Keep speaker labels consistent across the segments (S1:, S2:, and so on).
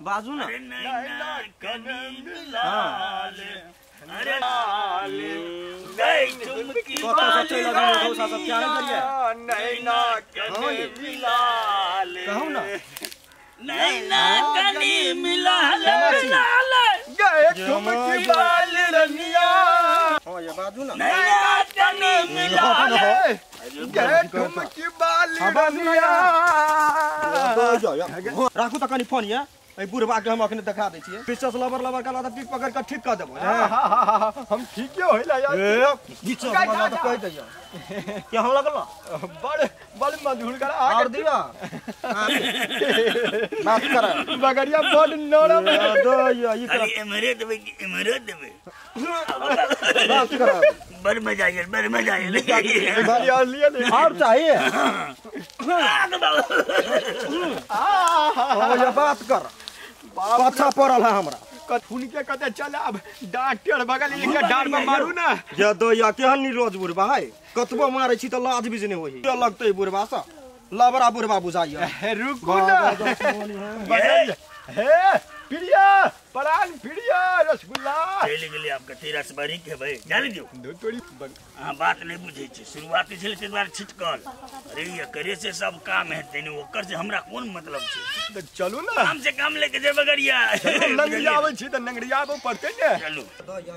S1: बाजू ना।
S2: नैना कनी मिलाल अरे लाल गई झुमकी बाली नैना कनी मिलाल
S1: कहू ना
S2: नैना कनी मिलाल लाल
S3: गए झुमकी बाली रनिया।
S1: हां ये बाजू ना
S2: नैना कनी मिलाल
S3: गए झुमकी बाली रनिया।
S1: राखू त कनी फोन ये ए बुढ़बा के हम अखने देखा दै छियै। पिछस लबर लबर कला त पीक पकड़ के ठीक क देबो।
S3: हम ठीके होइला यार।
S1: ए नीचे हमरा त कहि दैया केहन लगल
S3: बड़ बड़ मधुर कर
S1: और दिया बात कर
S3: बगरिया बड़ नरम
S1: है दैया ई
S2: अरे एमरे देबे कि एमरे देबे
S1: बात कर
S2: बड़ मजा आयल बड़ मजा आयल
S3: लिया लिया
S1: और चाहिए आ ये बात कर पाछा पड़ल है हमरा
S3: कथुन के कते चल अब डांट टेढ़ बगल एक डार में मारू ना।
S1: ये दैया केहन निर्लज बुढ़बा है कतबो मारै छी त लाज भी नहि होई लगतै बुढ़बा सँ लबरा बुढ़बा बुझाइया।
S3: रुकू ना हे प्रिया परान प्रिया रसगुल्ला
S2: चलि गेलै आब कते रसबरी खेबै जानि दियौ
S3: तोरी।
S2: अहाँ बात नहि बुझै छी शुरुआती छलै ताहि दुआरे छिटकल। अरे एकरे से सब काम हेतै ने ओकर से हमरा कोन मतलब छै।
S3: तऽ चलू ना
S2: काम से काम लेके जेबै बगरिया।
S3: नंगड़िया आबै छी तऽ नंगड़ियाबो पड़तै ने।
S2: चलू
S1: दैया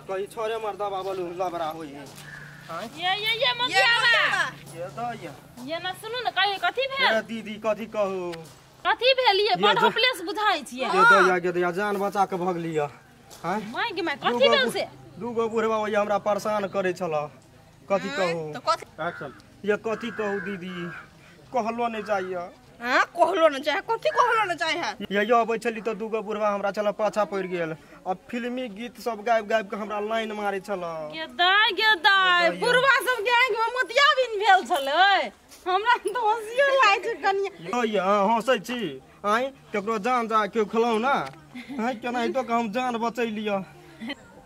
S1: कही छोरे मर्दा बाबलू लबरा होई।
S4: ये ये ये मगियावा
S1: ये दैया
S4: ये ना सुनू ना कही कथी भेल।
S1: ये दीदी कथी कहू
S4: कथी भेल ये बड़ होपलेस बुझाई छियै।
S1: ये दैया के दैया जान बचा के भगलिया। हां
S4: my गे my कथी भेल से
S1: दूगो बुढ़वा ओय हमरा परेशान करे छल कथी कहू
S5: त कथी
S1: एक्शन ये कथी कहू दीदी कहलो नै जाइया।
S5: हां कहलो नै चाहे कथी कहलो नै चाहे है।
S1: ये यो अबै छली त दूगो बुढ़वा हमरा छल पाछा पड़ गेल अब फिल्मी गीत सब गाबि गाबि के हमरा लाइन मारे छल।
S4: गे दाय गे दाय बुढ़वा सब के आंखि में मोतिया बिन भेल छलै हमरा त हंसियो लागै छै कनिया।
S1: यै हंसै छी आइ केकरो जान जा के खेलौ ना आइ केनाहितो के हम जान बचैलिय।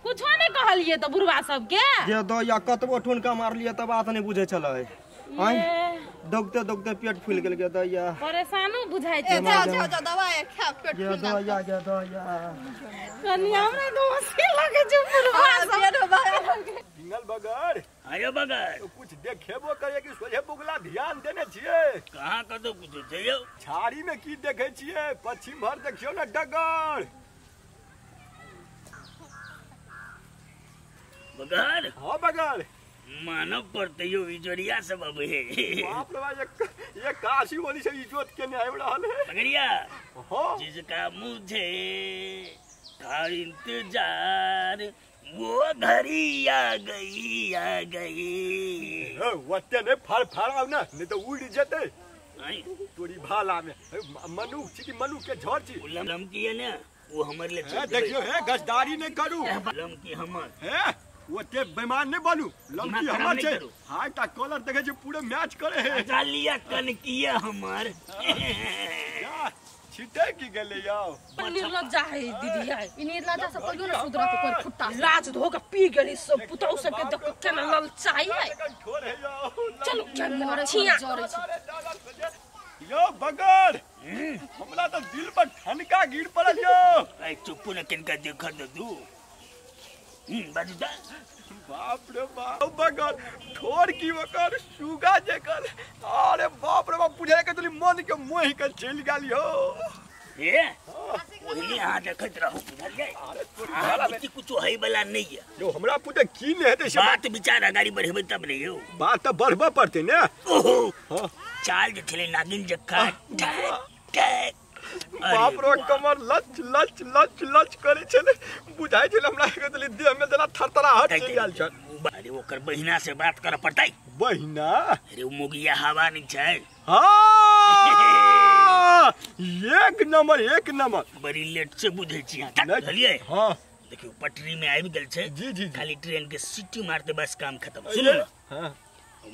S4: कुछो नै कहलियै त बुढ़वा सब के।
S1: ये दैया कतबो ठुनका मारलियै त बात नै बुझै छलै। आइ दौगते दौगते पेट फूल गेल गे दैया
S4: परेशानो बुझाइ छै।
S5: ए जाओ जाओ जाओ दवाई खा पेट फूल
S1: गेल दैया गे दैया
S4: कनिया हमरा त हंसी लागै छै बुढ़वा सब।
S3: पिंगल बगर
S2: आयो बगर
S3: तो कुछ देखेबो करे कि सोझे बुगला ध्यान देने छियै।
S2: कहां कतौ कुछ जइयो
S3: छाड़ी में की देखे छियै पश्चिम भर देखियो ना डगर
S2: बगर।
S3: हां बगर
S2: मानव पड़तै यो इजोरिया सब अबै है।
S3: बाप रे बाप ये काशी वाली से इजोत के नहीं आबि रहल है।
S2: बगरिया
S3: हां
S2: जिसका मुझे था इंतजार वो घड़ी आ गई आ गई।
S3: ओते नहीं फाड़ फाड़ आव ना नहीं तो उड़ जेतै तोरी भाला में मनुख छी कि मनुख के झड़ छी।
S2: लमकी है ना वो हमर ले चल
S3: देखियो हे गजदारी नहीं करू
S2: लमकी हमर
S3: हे ओते बेईमान नहीं बनू लमकी हमर छै। हां टा कॉलर देखे छी पूरे मैच करे है।
S2: जा लिया कनकिया हमर
S3: छिटे की गेले याओ।
S4: निर्लज्जा है दीदी है ई निर्लज्जा सब कहियो न सुधरत कोई फुट्टा लाज धो के पी गेली सब पुतौ सब के देख केना ललचाई है। चलो
S5: मरे
S4: छिया
S3: यो बगर हमरा त दिल पर ठनका गिर पड़ल यो।
S2: ए चुप न किनका देख दे दू बाजू दा।
S3: बाप रे बाप बगर ठोर की ओकर सुगा जेकर अरे बाप रे बाप बुझाय के तुली मन के मोह के चलि गेल यो।
S2: ए ओहिने अहाँ देखैत रहू बुझलियै।
S3: अरे तोरी भाला में
S2: कुछो है वाला नहीं है
S3: यो हमरा पुते की ने हेतै से
S2: बात विचार अगाड़ी बढ़ेबै तब ने यो
S3: बात त बढ़बे पड़तै ने।
S2: ओहो हां चाल जे छलै नागिन जक्का टैक
S3: बाप रे कमर लच लच लच लच करै छलै बुझाइ छलै हमरा के तली देह में जेना थरथराहट चलि गेल छल।
S2: अरे ओकर बहिना से बात कर पड़तै।
S3: बहिना
S2: अरे मोगिया हवा नहीं छै।
S3: हां एक नंबर
S2: बड़ी लेट से बुझै छी अहाँ बुझलियै।
S3: हां
S2: देखियो पटरी में आबि गेल छै।
S3: जी जी
S2: खाली ट्रेन के सीटी मारते बस काम खत्म। सुनू ने
S3: हां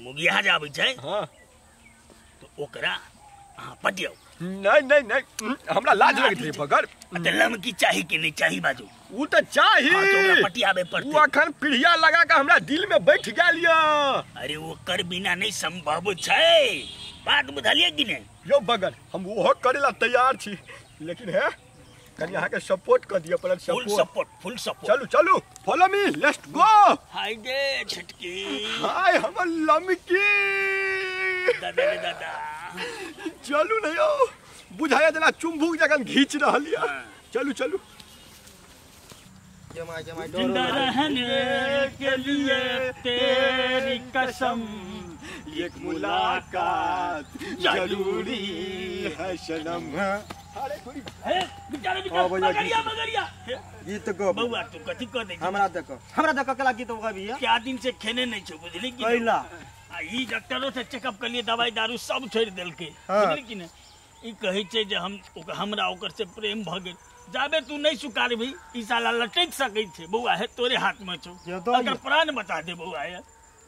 S2: मोगिया जे आबै छै।
S3: हां
S2: तो ओकरा अहाँ पटियौ।
S3: नहीं नहीं नहीं हमरा लाज लगैत रहे बगर।
S2: त लमकी चाही कि नहीं चाही बाजू?
S3: उ त चाही।
S2: हां तो ओकरा पटियाबे पड़तै।
S3: उ अखन पीढ़िया लगा के हमरा दिल में बैठ गेल या।
S2: अरे ओकर बिना नहीं संभव छै। बात बुझलियै कि नहि?
S3: यौ बगल हम ओहो करे ला तैयार छी, लेकिन है कनी अहाँ के सपोर्ट कर दिया पड़त।
S2: फुल सपोर्ट, फुल सपोर्ट।
S3: चलू चलू, फॉलो मी, let's go.
S2: हाय गे छटकी,
S3: हाय हमर लमकी
S2: दादा रे दादा।
S3: चलू ने यौ, बुझाया जेना चुंबुक जखन घीच रहल या। चलू चलू।
S2: जिंदा रहने के लिए तेरी कसम,
S3: एक मुलाकात जरूरी है सनम। अरे थोड़ी
S2: हे बेचारे बेचारे बगरिया बगरिया
S1: गीत गो
S2: बउआ तू कथी क दे?
S1: हमरा देखो, हमरा देखो केला गीत गाबी।
S2: क्या दिन से खेने नहीं छौ बुझली कि
S1: कैला?
S2: आ ई डॉक्टरो से चेकअप कलिए, दवाई दारू सब छोड़ देलके बुझली कि ने। ई कहै छै जे हम हमरा ओकर से प्रेम भ गेल। जाबे तू नहीं स्वीकारबी ई साला लटक सकै छै बउआ, है तोरे हाथ में छौ, अगर प्राण बचा दे बउआ। है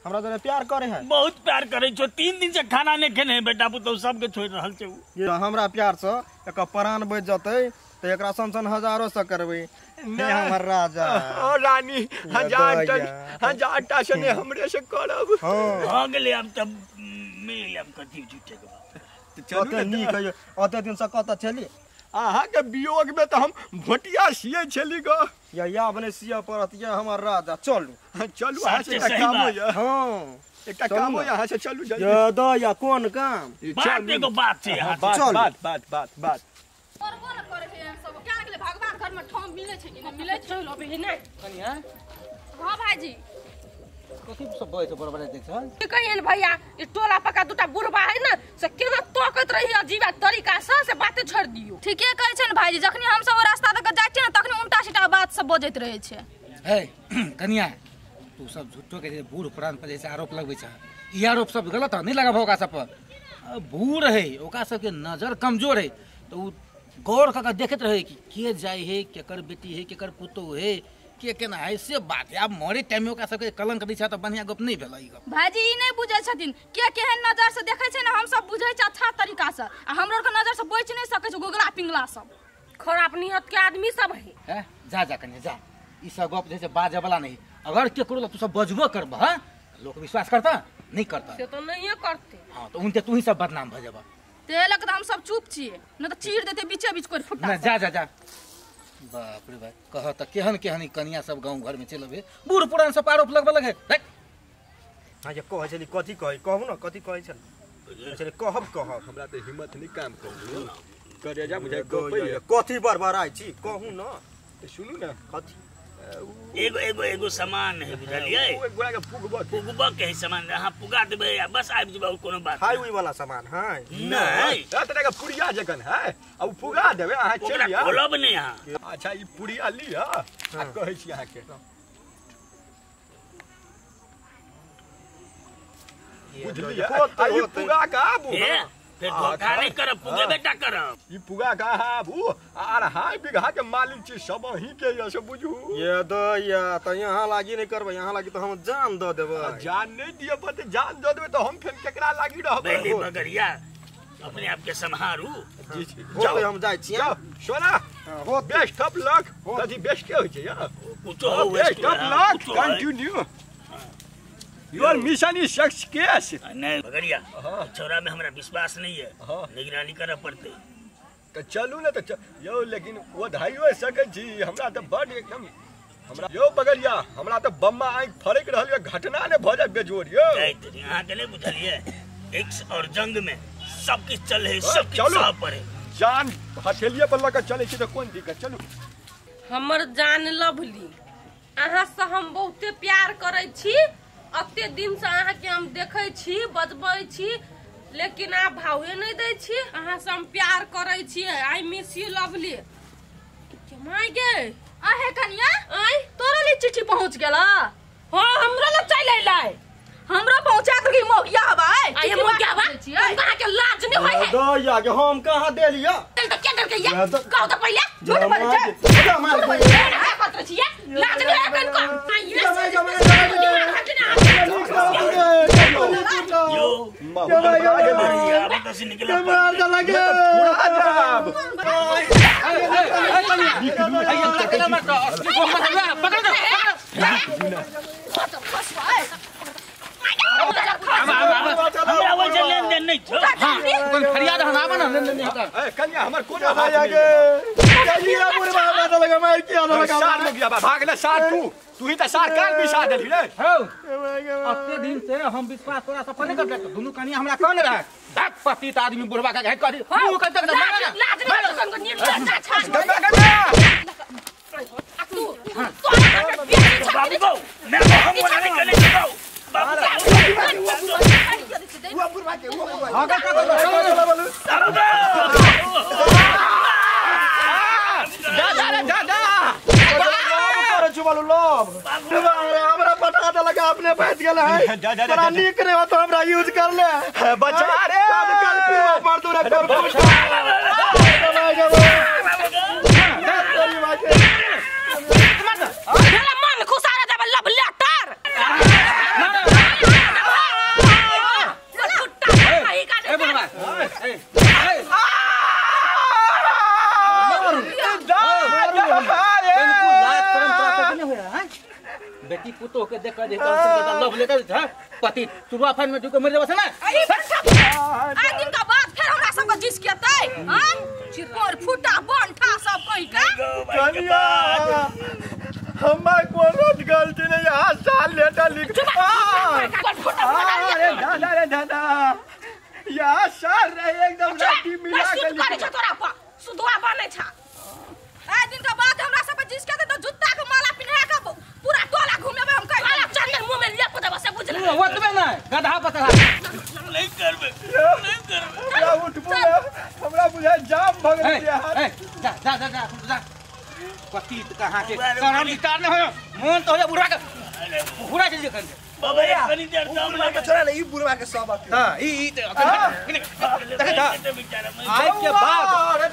S1: हमरा तोरे प्यार करे है,
S2: बहुत प्यार करे छौ। 3 दिन से खाना नहीं खेने है बेटा पुतहु सबके छोड़ रहल छै।
S1: ये हमरा प्यार से एक प्राण बच जतै त एकरा सन सन हजारों से करबै। हे हमर राजा
S3: ओ रानी, हजार टन हजार टा से हमरे से करब।
S1: हां
S2: भ गेलै अब तब मिल अब कथी झूठे के बात।
S1: चलू ने नीक है, ओते दिन से कत छली
S3: अहाँ के वियोग में त हम भोटिया सिए छली गो।
S1: या या बने सिया पड़त या हमर राजा। चलू
S3: चलू, अहाँ से एकटा काम हो।
S1: हां
S3: एकटा काम हो, यहाँ से चलू जल्दी।
S1: या द या कोन काम?
S2: बात एगो बात छै।
S3: बात बात बात बात बात
S5: करबो न करे छै हम सब। क्या गेलै भगवान घर में ठाम मिलै छै कि न मिलै छै?
S4: चल अबे नै
S6: कनिया।
S5: हां भाईजी
S6: कथी सब बजै छै? बड़बड़ देख छ
S4: की कहियन भैया, ई टोला पका दूटा बुढ़बा है ना से केना तकैत रही अजीब तरीका से बाते छोड़ दियो।
S5: ठीके कहै छै ने भाईजी, जखनी हम सब रास्ता दक जाइ छियै ने तखनी उल्टा सीधा बात सब बजैत रहै छै।
S6: हे कनिया, तू सब झूठो के जे बूढ़ पुरान पर जैसे आरोप लगबै छ, ई आरोप सब गलत है, नहीं लगाबो ओकरा सब पर। बूढ़ है ओकरा सब के नजर कमजोर है, तो उ गौर क के देखैत रहे कि के जाय है, केकर बेटी है, केकर पुतोह है, के केना है, से बात है। आब मरे टाइम में ओकरा सबके कलंक दै छै त बढ़िया गप नहीं भेलै ई गप।
S5: भाईजी ई नहीं बुझै छथिन के केहन नजर से देखै छै ने, हम सब बुझै छै अच्छा तरीका से, आ हमरो के नजर से बचि नहीं सकै छै गोगला पिंगला सब।
S4: खराब नियत के आदमी सब है।
S6: हैं जा जा कन्या जा, ई सब गप जे छै बाजे वाला नहीं। अगर केकरो तू सब बजबो करब हां, लोक विश्वास करता नहीं करता,
S4: से तो नहीं करते।
S6: हां तो उनते तू ही सब बदनाम भ जेबा।
S5: तेलक त हम सब चुप छियै, न त चीर देते बीचे बीच कोइ फुट्टा।
S6: ना जा जा जा, बाप रे भाई, कह त केहन केहन कनिया सब गांव घर में चल अबे, बूढ़ पुरान सब आरोप लगबे लगे।
S1: हां जे कहै छली कथी कहै कहू न, कथी कहै छली? छली कहब कहब
S3: हमरा त हिम्मत नहीं काम कहू करे जा बुझाय गप
S1: कथी बड़बड़ाइ छी कहू न।
S3: सुनू न
S1: कथी
S2: एगो एगो एगो सामान है बुझलियै,
S3: ओ गोरा के पुगबा
S2: पुगबा के है सामान, अहाँ पुगा देबै आ बस आबि जेबै, कोनो बात
S1: हाय ओइ वाला सामान है
S2: नहीं
S3: त के पुड़िया जखन है आ उ पुगा देबै अहाँ चलि आ
S2: खोलब नहीं अहाँ।
S3: अच्छा ई पुड़िया लिअ आ कहै छी अहाँ के बुझलियै, आ ई पुगा के आबू
S2: फिर धोखा नहीं करब, पुगे बेटा करब।
S3: ई पुगा के अहाँ आबू आ 2.5 बीघा के मालिक छी सब अहीं के य से बुझू।
S1: ये the या त यहाँ लागी नहीं करबै, यहाँ लागी त हम जान the देबै।
S3: जान नहीं दिए पते, जान the देबै त हम फेर केकरा लागी रहबै?
S2: पहले बगरिया अपने आप के संहारू।
S1: जी जी होते हम जाइ छी।
S3: सोना हो बेस्ट ऑफ लक। कथी बेस्ट के होइ छै या
S2: कुछो हो,
S3: best of luck, continue your mission is success.
S2: नहीं बगरिया छोरा में हमरा विश्वास नहीं है, निगरानी करऽ पड़तै।
S3: त चलू ने त यौ, लेकिन ओ धाइयो सकै छी हमरा त बड एकदम हमरा यौ बगरिया, हमरा त बम्मा आँखि फड़क रहल ये, घटना ने भ जाय बेजोड़ यौ।
S2: अहाँ के नहीं बुझलियै, एक्स और जंग में सब किछ चल है, सब किछ साफ पर है।
S3: जान हथेलिए पर लऽ के चलै छी त कोन दिक्कत। चलू
S4: हमर जान लवली, अहाँ से हम बहुते प्यार करै छी, अते दिन से अहाँ के हम देखै छी बजबै छी, लेकिन आप भावे नहीं दै छी। अहाँ से हम प्यार करै छी, I miss you lovely. My गे
S5: आहे कनिया, आय तोरा ले चिट्ठी पहुंच गेला?
S4: हां हमरा लग चल अइलै,
S5: हमरा पहुंचा के की मोगिया हबाय।
S4: आय मोगिया बा, कहां के लाज नहीं होय है?
S1: The या के हम कहां देलिया?
S4: चल त के डर के या कहू त पहिले
S5: झूठ बोलै छै, झूठ बोलै छै,
S4: पत्र छियै, लाज नहीं होय कनको।
S2: यो बगरिया बता से निकला हमरा वैसे लेन देन नहीं छौ।
S6: नहीं होता।
S3: ए कन्या हमर कोनो
S1: हाथ आगे कहिया बुढ़वा हमरा तो लगा मार किया लगा
S3: सार हो गया भाग ले सार तू तू ही त सार काल बिसा देली रे।
S6: हौ अते दिन से हम विश्वास तोरा सब पर नहीं करते दुनू कन्या हमरा कौन रहे धक पतित आदमी बुढ़वा के कह दी मुंह कह तक
S4: लाज नहीं संग निर्लज्ज छा
S3: गंगा गंगा
S4: तू तोरा के बेटी छा
S2: बाबू गौ मैं हम वाला नहीं चले जाओ बाबू
S1: वो बुढ़वा के वो बुढ़वा
S6: हां का
S3: दादा रे दादा
S1: कर छुबालू लोभ हमरा पटा देलक अपने बैठ गेल है तोरा नीक रे तो हमरा यूज कर ले
S3: बचा रे
S1: कल कल पीवा पर तोरा कर
S4: मन खुसारा देब लव लेटर
S6: ए बुढ़वा ए बेटी पुतोह के देख के लव लेटर है पति तुरवा फन में ढुके मर जाबे ना।
S5: आइ दिन का बाद फिर हमरा सब के जिस केतै हां चिकोर फुटा बंठा सब कहि के
S3: कन्या हमार कोनो गलती नहीं आ साल लेटर लिख अरे दादा रे दादा या साल रे एकदम राती मिला के
S4: सुध करे छ तोरा पर सुधवा बनै छ।
S5: आइ दिन का बाद हमरा सब के जिस केतै त जुत्ता के माला पिन्हा के पूरा टोला घुमेबै हम कहि
S4: साला चंदन मुंह में लेप देबो से बुझल
S6: ओतबे नै गधा पर चढ़ा
S2: नहीं करबे नहीं करबे
S3: हमरा उठबो हमरा बुझाय जाम भ गेल
S6: ए जा जा जा जा जा पतित कहां के शरम विचार नहीं होयो मन तो हो बुढ़वा के बुढ़ा चल जखन
S2: बाबा एक कनी देर जाम
S1: के छोड़ा ले ई बुढ़वा के सब
S6: हां ई ई देख आज के बाद
S3: अरे